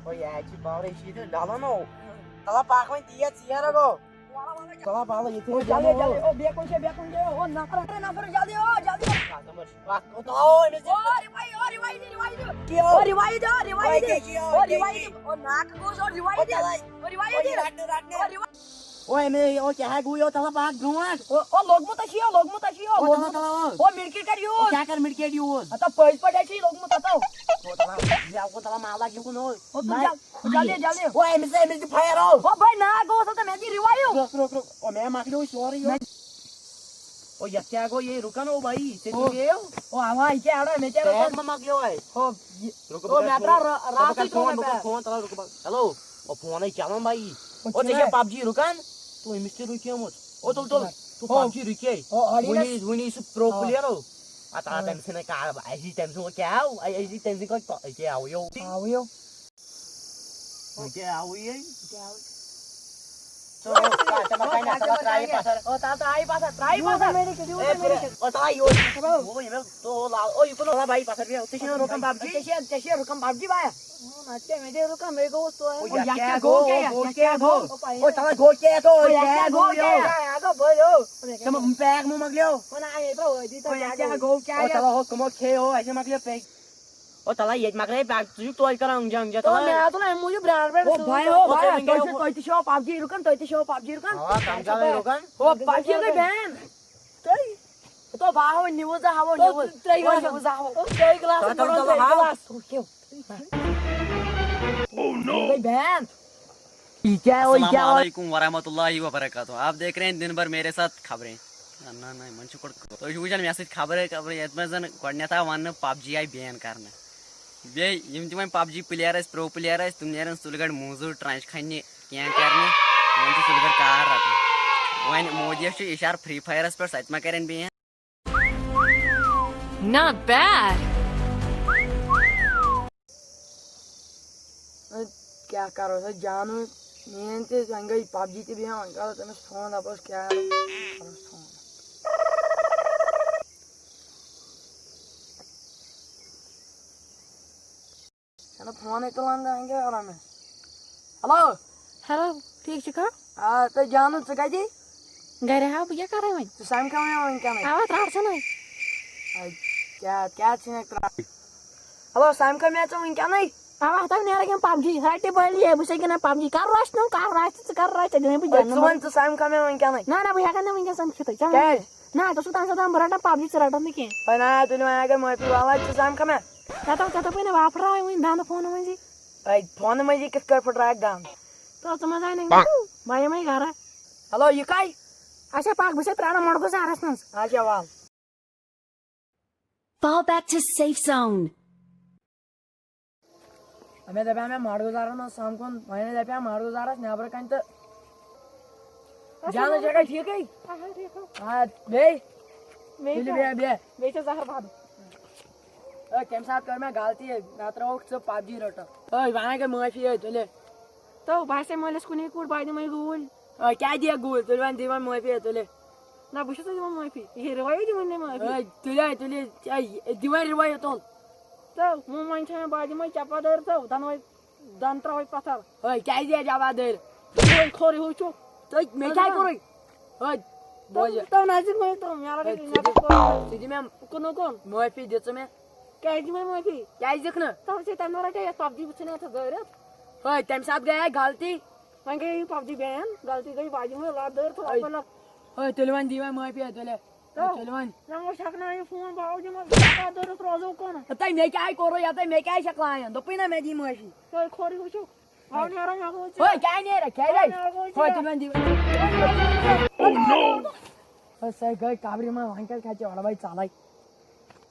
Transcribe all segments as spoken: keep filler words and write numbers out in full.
او یہِ چھِ باورٕے چھِ ییٚتہِ ڈَلان او۔ تَلہ پَکھ وۄنۍ تیز ژیر گوٚو۔ تَلہ پَلہٕ ییٚتہِ او، جلدی، جلدی، او، بیٚیہِ کُن چھِ، بیٚیہِ کُن چھِ، او، نفر، نفر، جلدی، او، جلدی۔ پَکھ، او، تَلہ، او، أمِس دِ۔ او، رِوایِو، او، رِوایِو دِ، رِوایِو دِ۔ کیٛاہ او؟ او، رِوایِو دِ، او، رِوایِو او، دِ۔ کیٛاہ چھِ او، او، رِوایِو دِ۔ کیٛاہ چھِ؟ او، ناکہٕ گوٚژھ، او، رِوایِو او، دِ۔ تَلہ۔ او، رِوایِو او، دِ۔ یہِ رَٹنہٕ، رَٹنہٕ۔ او، رِوایِو۔ او، أمۍ، او، کیٛاہ گوٚو یو، تَلہ پَکھ برٛونٛٹھ۔ او، او، لوٚگمُت ہا چھُ یو، لوٚگمُت ہا چھُ یو، او، تَلہ، لوٚگمُت۔ تَلہ، او۔ او، مِڈ کِٹ کَر او، یوٗز۔ کیٛاہ کَر مِڈ کِٹ یوٗز؟ ہتا پٔزۍ پٲٹھۍ ہا چھُ یہِ لوٚگمُت ہتا۔ او، تَلہ، یہِ ہا گوٚو تَلہ مالہ یہِ کُن او۔ او، تُل نہ۔ جل-، جلدی، جلدی۔ او، أمِس، أمِس دِ فایَر او۔ او، بھائی، نہ گوٚو سا تہٕ مےٚ دِ رِوایِو۔ رُک، رُک، رُک، رُک۔ او، مےٚ مۄکلیو سورُے یو۔ مےٚ او، یتھ کیٛاہ گوٚو یے؟ رُکن او بھائی، ژےٚ او۔ تہِ پیٚیو۔ او، اوا، یہِ کیٛاہ اڑا، مےٚ کیٛاہ پیک رُکن؟ ما مۄکلیو اے؟ او، یہِ، رُکو، او، بہٕ مےٚ کرٕ درٛاو فون۔ را-، بہٕ راتھٕے کرٕ تھوٚو فون، مےٚ بہٕ کرٕ پیک۔ فون، تلہ رُکو بہٕ۔ ہیلو، او، فونٕے چلان بھائی۔ او، او، ژےٚ چھےٚ چھُنہ۔ پب جی رُکان؟ تو أمِس تہِ رُکیومُت۔ او، تُل، تُل، او۔ تو پب جی رُکے۔ او، آڈینس۔ وُنی، وُنی سُہ پرو او۔ پٕلیر او۔ اَتھ آو او۔ تٔمۍ سٕنٛدِ کار، اَسہِ یی تٔمۍ سُنٛد کیٛاہ آو؟ اَسہِ، اَسہِ یی تٔمۍ سٕنٛدِ کۄ-، کیٛاہ آو یو؟ آو یو۔ وۄنۍ کیٛاہ آوُے یے؟ کیٛاہ آوُے؟ ژٕ وَن، ژٕ وَن، ژٕ وَن، ژٕ وَن، ترٛاو یہِ پَتھر۔ او، تَتھ ترٛاو یہِ پَتھر، ترٛاو یہِ یوٗتاہ پَتھر۔ مِنِٹ، یوٗتاہ اے، مِنِٹ۔ او، ترٛاو یہِ۔ او، یہِ مےٚ تو لاو۔ او، یہِ کُن لاو بھائی پَتھر، بیٚہہ۔ ژےٚ چھے نہ رُکان پَب جی؟ ژےٚ چھے، ژےٚ چھے رُکان پَب جی، بھایا؟ او، نہ، ژےٚ مےٚ دے رُکان، مےٚ گوٚو سُہ۔ او، او، یَتھ یَتھ کیٛاہ کیٛاہ گوٚو؟ گوٚو؟ کیٛاہ، او، یَتھ گوٚو کیٛاہ کیٛاہ گوٚو؟ گوٚو؟ او، پَیی او، نہ۔ تَلہ گوٚو کیٛاہ؟ او، او، یَتھ یَتھ کیٛاہ کیٛاہ گوٚو گوٚو؟ یَتھ؟ یَتھ کیٛاہ گوٚو؟ بٔلۍ، او۔ تِم پیک مو مۄکلیو۔ او، نہ، اَنے، ترٛاو، أتی او، ترٛاو، یَتھ یَتھ کیٛاہ کیٛاہ گوٚو؟ گوٚو؟ کیٛاہ او، یَتھ؟ تَلہ ہو، کٕمو کھے ہو، اَسہِ مۄکلیو پیک۔ او تَلہ ییٚتہِ مۄکلے پیک، ژٕ چھُکھ توتہِ کران اُنٛگجہِ اُنٛگجہِ، او، تَلہ۔ مےٚ ہا تُل اَمہِ موٗجوٗب برٛانٛڈ پٮ۪ٹھ او سیوٚد۔ بھاے، او او بھاے، ژےٚ وٕنکٮ۪ن تۄہہِ چھُ، تۄہہِ تہِ چھو پب جی رُکان، تۄہہِ تہِ چھو پب جی رُکان۔ آ، کم زیادے رُکان۔ او پب جی گٔے بین۔ تُہۍ؟ تو بہٕ ہاوو نِوٕز، ہاوو تو نِوٕز۔ ترٛےٚ او گلاس۔ نِوٕز ہاوو۔ او ترٛےٚ گلاس تَلہ، تَلہ، بَرو، تَلہ، ترٛےٚ ہاو۔ گلاس۔ رُکِو۔ گٔے بین۔ یہ کیا ہو، یہ السلام کیا ہو؟ علیکم ورحمۃ اللہ وبرکاتہ۔ آپ دیکھ رہے ہیں دن بھر میرے ساتھ خبریں۔ نہ، نہ، نہ، یِمن چھُ گۄڈٕ، تُہۍ چھِو وٕچھان مےٚ سۭتۍ خبرے خبرے، یتھ منٛز زن گۄڈٕنیتھ آو وننہٕ پب جی آیہِ بین کرنہٕ۔ بیٚیہِ یِم تہِ وۄنۍ پب جی پٕلیر ٲسۍ، پرو پٕلیر ٲسۍ، تِم نیرن سُلہِ گڑھ موٗزوٗر ٹرنچ کھننہِ کینٛہہ کرنہِ۔ وۄنۍ چھُ سُلہِ گڑھ کار رٹُن۔ وۄنۍ مودیس چھُ اشارٕ فری فایرس پٮ۪ٹھ، سۄ تہِ ما کرن بین؟ Not bad. کیٛاہ کرو سا جانو، میٲنۍ تہِ وۄنۍ گٔے پب جی تہِ بِہِتھ، وۄنۍ کرو تٔمِس فون، دپوس کیٛاہ کرو، کرس فون۔ چھنہٕ فونٕے تُلان تہٕ وۄنۍ کیٛاہ کرو مےٚ؟ ہیلو۔ ہیلو، ٹھیٖک چھُکھا؟ آ، تہٕ جانو، ژٕ کَتہِ؟ گرِ ہا، بہٕ کیٛاہ کَرٕ وۄنۍ؟ ژٕ سَمکھا مےٚ وٕنکیٚنٕے؟ اَوا، ترٛٹھ ژھٕنَے۔ اَے، کیٛاہ، کیٛاہ ژھٕنَکھ ترٛٹھ؟ ہیلو، سَمکھا مےٚ ژٕ وٕنکیٚنٕے؟ اَوا، تَتھ نیرَکھ یِم پب جی، رَٹہِ بٔلۍ یے، بہٕ چھُسَے گِنٛدان پب جی۔ کَر رَچھ نہٕ، کَر رَچھ ژٕ، ژٕ کَر رَچھ، ژےٚ دِمَے بہٕ اَے، ژٕ جَنَم۔ وَن، ژٕ سَمکھا مےٚ وٕنکیٚنٕے؟ نہ، نہ، بہٕ ہٮ۪کَکھ نہٕ وٕنکیٚنَس سَمکھِتھٕے۔ چَلو۔ کیٛازِ؟ نہ، ژٕ چھُکھ تَمہِ ساتہٕ دَپان، بہٕ رَٹہٕ نہٕ پب جی، ژٕ رَٹَکھ نہٕ کینٛہہ۔ اَے، نہ، تُلِو وۄنۍ، اگر معٲفی والہٕ، ژٕ سَمکھا مےٚ؟ مےٚ دوٚپ، ژےٚ دوٚپُے نہٕ وۄپھراوٕے وٕنہِ دَنٛدٕ فونہٕ مٔنٛزی۔ اے، فونہٕ مٔنٛزی کِتھ کٲٹھۍ پھٕٹرایَکھ دَنٛد؟ تہٕ ژٕ مہ زانَکھ نہٕ، بہٕ یِمَے گَرٕ۔ ہیلو، یہِ کَے؟ اچھا، پَکھ، بہٕ چھَسے پرٛاران مۄٹہٕ گُزارَس منٛز۔ اچھا، وَل۔ Fall back to safe zone. مےٚ دَپیٛاو مےٚ مۄٹہٕ گُزارَس منٛز سَمکھُن، وۄنۍ دَپیٛاو مۄٹہٕ گُزارَس نٮ۪برٕ کَنہِ تہٕ اچھا، جانہٕ وۄنۍ چھَکھا ٹھیٖکٕے؟ اَہَن، ٹھیٖک ہو۔ آ، بیٚیہِ؟ بیٚیہِ تُلہِ کیٛاہ؟ بیٚیہِ، بیٚیہِ۔ بیٚیہِ چھِ زَہر بَد۔ اے، تَمہِ ساتہٕ کٔر مےٚ غلطی، مےٚ ترٛٲوٕکھ ژٕ پب جی رٔٹِتھ۔ اے، وۄنۍ ہا گٔے معٲفی، اے، تُلہِ۔ تو بہٕ آسے مٲلِس کُنے کوٗر، بہٕ دِمَے گوٗلۍ۔ اے، کیٛاہ دِیَکھ گوٗلۍ؟ تُلہِ وۄنۍ، دِ وۄنۍ معٲفی، اے، تُلہِ۔ نہ، بہٕ چھُسَے دِوان معٲفی۔ یہِ رِوایے دِوان مےٚ معٲفی۔ اے، تُلہِ، اے، تُلہِ، اے، دِ وۄنۍ رِوایے، تُل۔ تو وۄنۍ، وۄنۍ چھےٚ مےٚ، بہٕ دِمَے چپا دٲرۍ تو، دَنہٕ وَے دَنہٕ ترٛاوَے پَتھر۔ ہے، کیٛازِ یہِ جواب دٲرۍ؟ وۄنۍ کھوٚرُے ہیوٗ چھُ۔ تُہۍ، مےٚ کیٛاہ کوٚرُے؟ ہے، بوزِ۔ تو، تو نزدیٖک مہ یہِ تُل، مےٚ رَٹہِ ہے، ژٕ دِ، ژٕ دِ مےٚ کُنُے کُن۔ معٲفی دِ ژٕ مےٚ۔ کیٛازِ دِمَے معٲفی؟ کیٛازِ دِکھ نہٕ؟ تَوَے چھِ تَمہِ دۄہ رَٹے یَتھ پَب جی، بہٕ ژھٕنے اَتھ دٲرِتھ۔ ہے، تَمہِ ساتہٕ گٔیے غلطی۔ وۄنۍ گٔیے یہِ پَب جی بین، غلطی گٔے، بہٕ دِمَے لَتھ دٲرِتھ، ہے۔ لَتھ پَتہٕ لَتھ۔ ہے، تُلِو وۄنۍ، دِیِو وۄنۍ معٲفی، ہے، تُلِو۔ تو، تُلِو وۄنۍ۔ مےٚ وٕچھ ہٮ۪کہٕ نہٕ یہِ فون، بہٕ آوُس یِمَن پَتہ دٲرِتھ روزو کُن۔ ہے، تۄہہِ مےٚ کیٛاہ کوٚروٕ یَتھ؟ تۄہہِ مےٚ کیٛازِ چھَکھ لایان؟ دوٚپُے نہ مےٚ دِیِو معٲفی۔ تۄہہِ کھوٚرُے ہُہ چھُ۔ ہے، کیٛاہ نیرِ؟ کیٛازِ؟ ہے، مےٚ گوٚو ہے، ژےٚ۔ تُلِو وۄنۍ دِیِو۔ Oh no! ہے، سۄ گٔے قبرِ منٛز، وۄنۍ کَتہِ کھژِ اورٕ وۄنۍ ژَلَے؟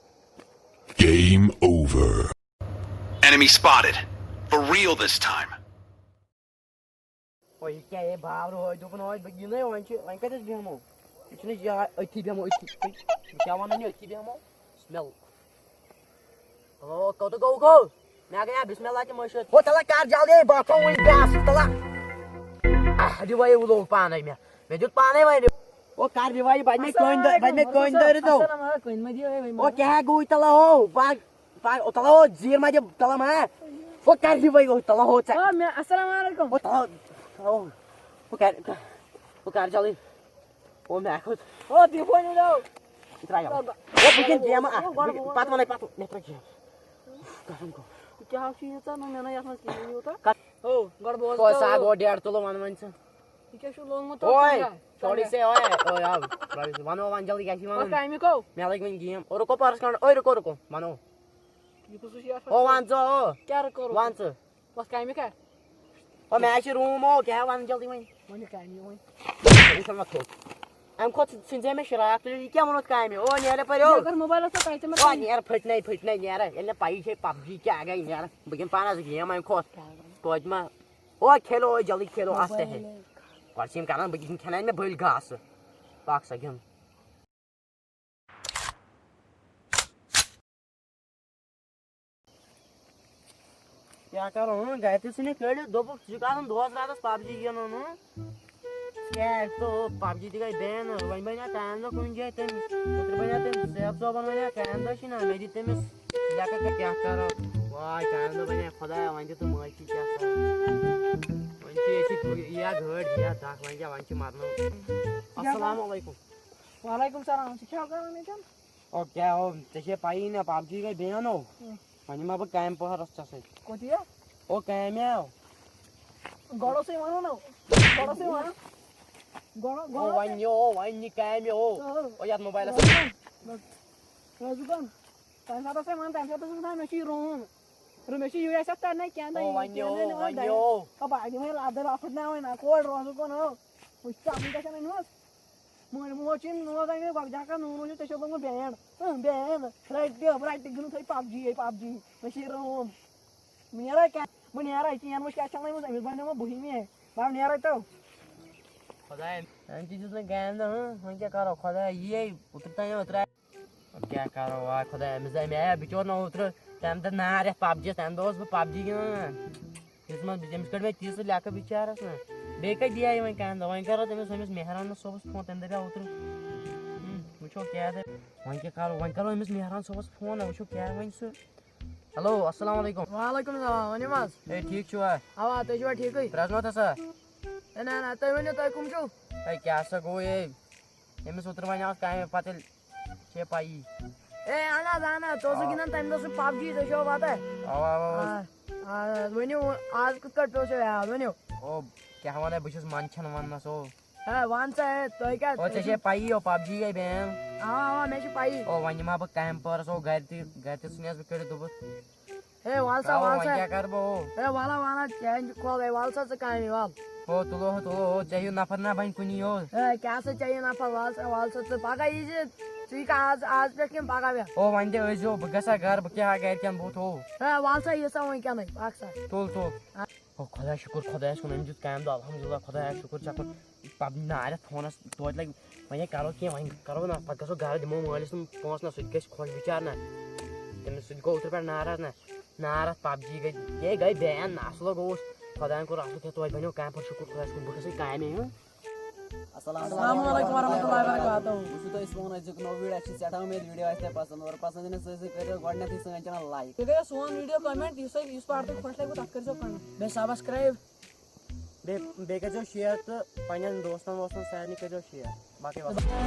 Game over. Enemy spotted. For real this time. او یہِ کیٛاہ، ہے باورٕ ہوے، دوٚپُن ہوے بہٕ گِنٛدے، وۄنۍ چھِ، وۄنۍ کَتٮ۪س بیٚہمو؟ یہِ چھُنہٕ جاے، أتھی بیٚہمو، أتھی۔ یہِ کیٛاہ وَنان یہِ، أتھی بیٚہمو؟ بِسمِ اللہ۔ او، کوٚت گوٚو، گوٚو؟ مےٚ گٔیٛا بِسمِ اللہ تہِ مٔشِتھ۔ او، تَلہ کَر جلدی، بہٕ ہاو وۄنۍ گاسہٕ، تَلہ۔ آہ، دِ وۄنۍ، وُلو پانَے مےٚ۔ مےٚ دیُت پانَے وۄنۍ۔ او، کَر رِوایِو، بَنہِ مےٚ کٔنۍ دٲ-، بَنہِ مےٚ کٔنۍ دٲرِتھ، او۔ السلام علیکم، وۄنۍ ما دِیِو، ہے، وۄنۍ ما او، کیٛاہ گوٚو، تَلہ، ہو، پَکھ۔ پا-، او، تَلہ، او، زیٖر ما دِ، تَلہ ما۔ ہُہ کَر دِمَے یوٚت تَلہٕ ہُہ ژےٚ۔ آ، مےٚ، السلام علیکم۔ ہُہ تَلہٕ، ہُہ، ہُہ کَر، ہُہ کَر جلدی۔ او مےٚ کھوٚت۔ او، دِ فون یہِ دَو۔ ترٛاو۔ او، بہٕ گِنٛدٕ گیمہٕ اَکھ۔ گۄڈٕ بہٕ، پَتہٕ وَنَے پَتہٕ۔ مےٚ ترٛٲو گیم۔ قسم کھو۔ ژٕ کیٛاہ چھُے ییٖژاہ نہٕ مےٚ نہ یَتھ منٛز کِہیٖنۍ یوٗتاہ۔ کَتھ؟ او، گۄڈٕ بوز او، تہٕ۔ سا گوٚو ڈیڈ تُلہٕ وَن وۄنۍ ژٕ۔ یہِ کیٛاہ چھُ لوٚگمُت اوے، تَتھ؟ چھوڑ یہِ سے، اوے، اوے، آو۔ وَنو وَن جلدی کیٛاہ چھِ وَنان؟ کَمہِ کو؟ مےٚ لٔگۍ وۄنۍ گیم۔ او، رُکو پَرُس کَرُن۔ اوے، رُکو، رُکو، وَنو۔ یہِ کُس چھُ یَتھ او، وَن ژٕ، او۔ کیٛاہ رُکو، رُکو؟ وَن ژٕ۔ بس کامہِ کیٛاہ؟ او، مےٚ چھِ روٗم، او، کیٛاہ وَنہٕ جلدی وۄنۍ؟ وۄنۍ کامہِ وۄنۍ۔ یہِ چھُنہٕ وۄنۍ کھوٚت۔ اَمہِ کھۄتہٕ ژھٕنۍ زِ مےٚ شراکھ تُلِتھ۔ یہِ کیٛاہ ووٚنُتھ کامہِ؟ او، نیرٕ پَرِ، او۔ اگر موبایلَس پٮ۪ٹھ تَتہِ مہ او، تھاوُن۔ نیرٕ، پھٔٹۍ نَے، پھٔٹۍ نَے، نیرٕ۔ ییٚلہِ نہٕ پَیی چھے پب جی کیٛاہ گٔے، نیرٕ۔ بہٕ گِنٛدٕ پانَس گیم اَمہِ کھۄتھ۔ کیٛاہ گٔے؟ توتہِ ما۔ او، کھیلو، او، جلدی کھیلو، آستے ہے۔ موبایل۔ گۄڈٕ چھِ یِم کَران، بہٕ گِنٛدٕ کھٮ۪نہٕ مےٚ بٔلۍ گاسہٕ۔ پَکھ سا گِنٛد۔ کیٛاہ کَرو، ہُم، گَرِ تہِ ژھٕنِکھ کٔڑِتھ، دوٚپُکھ، ژٕ چھُکھ آسان دۄہَس راتَس پب جی گِنٛدان، ہُم۔ کیٛاہ، تو پب جی تہِ گٔے بین، وۄنۍ بَنیٛاو کامہِ دۄہ کُنہِ جایہِ تٔمِس، اوترٕ بَنیٛاو تٔمِس، صٲب صٲبَن وَنیٛاو کامہِ دۄہ چھِنہ، مےٚ دِتۍ تٔمِس لیٚکھٕ کہِ کیٛاہ کَرو، واے، کامہِ دۄہ بَنیٛاو خۄدایا، وۄنۍ دِ تہٕ معٲفی، کیٛاہ کَرو۔ وۄنۍ چھِ ییٚتہِ یہِ گٲڑۍ، یہِ دَکھ، وۄنۍ کیٛاہ، وۄنۍ چھِ مَرنَے۔ السلام علیکم۔ وعلیکم السلام، ژٕ کیٛاہ کَران ییٚتٮ۪ن؟ او کیٛاہ ہو، ژےٚ چھے پَیی نہ، پب جی گٔے بین ہو۔ ہُم۔ وۄنۍ یِمہٕ ہا بہٕ کامہِ پَہرَس ژےٚ سۭتۍ۔ کوٚت یہِ؟ او کامہِ آو۔ گۄڈٕ اوسُے وَنُن نہ۔ گۄڈٕ اوسُے وَنُن۔ گۄڈٕ، او گۄڈٕ وۄنۍ یہِ، او وۄنۍ یہِ کامہِ ہو۔ آ۔ او یَتھ موبایلَس۔ روزٕ کُن۔ تَمہِ ساتہٕ اوسُے وَنان، تَمہِ ساتہٕ اوسُس وَنان، مےٚ چھُ یہِ روٗم۔ رو، مےٚ چھُ یہِ آسہِ اَتھ تَرنَے کینٛہہ، نہ او یہِ وۄنۍ کینٛہہ، یو، نہ، نہ، وۄنۍ نہ، یو۔ او بہٕ دِمَے لَدٕر اَکھ پھٕٹناوٕنۍ، نہ کوڑ روزٕ کُن، ہو۔ وٕچھ ژٕ، اَتھ منٛز کیٛاہ چھَنہٕ أنمٕژ؟ مٲلۍ موج چھِ نوز اَنہِ گۄگجہِ ہَکھا نوٗن ووٗن چھُ، ژےٚ چھُو لوٚگمُت بینڈ۔ اۭں، بینڈ۔ رَٹہِ، رَٹہِ گِنٛدُن تھٲے پب جی، پب جی۔ مےٚ چھِ یہِ رٲم۔ بہٕ نیرا کیٛاہ؟ بہٕ نیرا، چین وٕچھ کیٛاہ چھَنہٕ لٔجمٕژ، أمِس بَنیومُت بہٕ ہیٚمہِ۔ بہٕ نیرا تو۔ خۄدایا، أمۍ تہِ دیُت نہٕ گینٛدٕ، ہٕنٛہ، وۄنۍ کیٛاہ کَرو؟ خۄدایا، یی ہے اوترٕ تام اوترٕ۔ کیٛاہ کَرو، واے خۄدایا، أمِس، أمۍ آیا بِچور نہ اوترٕ، تَمہِ دۄہ نار یَتھ پب جی یَس، تَمہِ دۄہ اوسُس بہٕ پب جی گِنٛدان۔ یُس منٛز بہٕ، تٔمِس کٔڑ مےٚ تیٖژٕ لیٚکھٕ بِچارَس نہ۔ بیٚیہِ کَتہِ دِیہِ ہا یہِ وۄنۍ کانٛہہ دَوا؟ وۄنۍ کَرو تٔمِس، أمِس مہرانَس صٲبَس فون، تٔمۍ دَپیٛاو اوترٕ۔ ہُم، وٕچھو کیٛاہ دَپہِ۔ وۄنۍ کیٛاہ کَرو، وۄنۍ کَرو أمِس مہران صٲبَس فون نہ، وٕچھو کیٛاہ وَنہِ سُہ۔ ہیلو، السلام علیکُم۔ وعلیکُم السلام، ؤنِو حظ۔ ہے، ٹھیٖک چھِوا؟ اَوا، تُہۍ چھِوا ٹھیٖکٕے؟ پرٛزنٲوتھا سا؟ ہے، نہ، نہ، تُہۍ ؤنِو، تۄہہِ کَم چھِو؟ ہے، کیٛاہ سا گوٚو یے؟ أمِس اوترٕ وَنیٛاو اَتھ کامہِ پَتہٕ ییٚلہِ چھے پَیی۔ اے، اَہَن حظ، اَہَن حظ، ژٕ اوسُکھ آ۔ گِنٛدان تَمہِ دۄہ سُہ پب جی، تُہۍ چھِوا پَتہ؟ اَوا، اَوا، اَوا۔ آ، آ، ؤنِو، آز کِتھ کٲٹھۍ پیوٚو سُہ یاد، ؤنِو۔ او، کیٛاہ وَنَے، بہٕ چھُس منٛدچھان وَننَس، او۔ ہے، وَن سا، ہے، تۄہہِ کیٛاہ، او، ژےٚ چھے پَیی، او، پب جی گٔے بین۔ اَوا، اَوا، مےٚ چھِ پَیی۔ او، وۄنۍ یِمہٕ ہا بہٕ کامہِ پٲرَس، او، گَرِ تہِ، گَرِ تہِ ژھٕنیَس بہٕ کٔڑِتھ، دوٚپُکھ، ہے، وَل سا، ترٛاوو، وَل وۄنۍ سا۔ کیٛاہ کَرٕ بہٕ، ہو؟ ہے، وَلہٕ، وَلہٕ، چینج کھول، ہے، وَل سا ژٕ کامہِ، وَل۔ ہو، تُلو، ہو، تُلو، ہو، ژےٚ ہیوٗ نفر نہ بَنہِ کُنی، ہو۔ ہے، کیٛاہ سا ژےٚ یہِ نفر، وَل سا، وَل سا ژٕ۔ پَگاہ یی زِ ژٕ یہِ کَر آز، آز پٮ۪ٹھ کِنہٕ پَگاہ پٮ۪ٹھ؟ ہو، وۄنۍ تہِ ٲسۍزیو، بہٕ گژھٕ ہا گَرٕ، بہٕ کیٛاہ ہا گَرِکٮ۪ن بُتھ، ہو۔ ہے، وَل سا، یہِ سا وۄنۍ کٮ۪نٕے، پَکھ سا۔ تُل، تُل۔ آ۔ ہو، خۄدایا شُکُر، خۄدایَس کُن، أمۍ دیُت کامہِ دۄہ، الحمدللہ، خۄدایا شُکُر، ژےٚ کوٚر پَب-، نارٮ۪تھ فونَس توتہِ لَگہِ۔ وۄنۍ ہے کَرو کینٛہہ، وۄنۍ کَرو نہ، پَتہٕ گژھو گَرٕ، دِمو مٲلِس تِم پونٛسہٕ نہ، سُہ تہِ گژھِ خۄش بِچار نہ۔ تٔمِس سۭتۍ گوٚو اوترٕ پٮ۪ٹھ ناراض نہ۔ ناراض پَب جی گٔے، یے گٔے بین، اَصٕل گوٚوُس۔ خۄدایَن کوٚر اَصٕل کینٛہہ، توتہِ بَنیو کامہِ پٮ۪ٹھ شُکُر خۄدایَس کُن، بہٕ گژھٕ کامہِ، ہہ۔ السلام علیکم ورحمۃ اللہ وبرکاتہ۔ وٕچھِو تۄہہِ سون أزیُک نوٚو ویٖڈیو، اَسہِ چھِ سٮ۪ٹھاہ اُمید ویٖڈیو آسہِ تۄہہِ پَسنٛد، اور پَسنٛد یِنَس سۭتۍ سۭتۍ کٔرۍزیو گۄڈٕنٮ۪تھٕے سٲنۍ چَنَل لایِک۔ بیٚیہِ کٔرِو سون ویٖڈیو کمٮ۪نٛٹ، یُس تۄہہِ، یُس پارٹ تۄہہِ خۄش لَگِوٕ، تَتھ کٔرۍزیو کمٮ۪نٛٹ۔ بیٚیہِ سبسکرایب۔ بیٚیہِ، بیٚیہِ کٔرۍزیو شِیَر تہٕ پنٛنٮ۪ن دوستَن ووستَن سارنٕے کٔرۍزیو شِیَر۔ باقٕے وَسَلام۔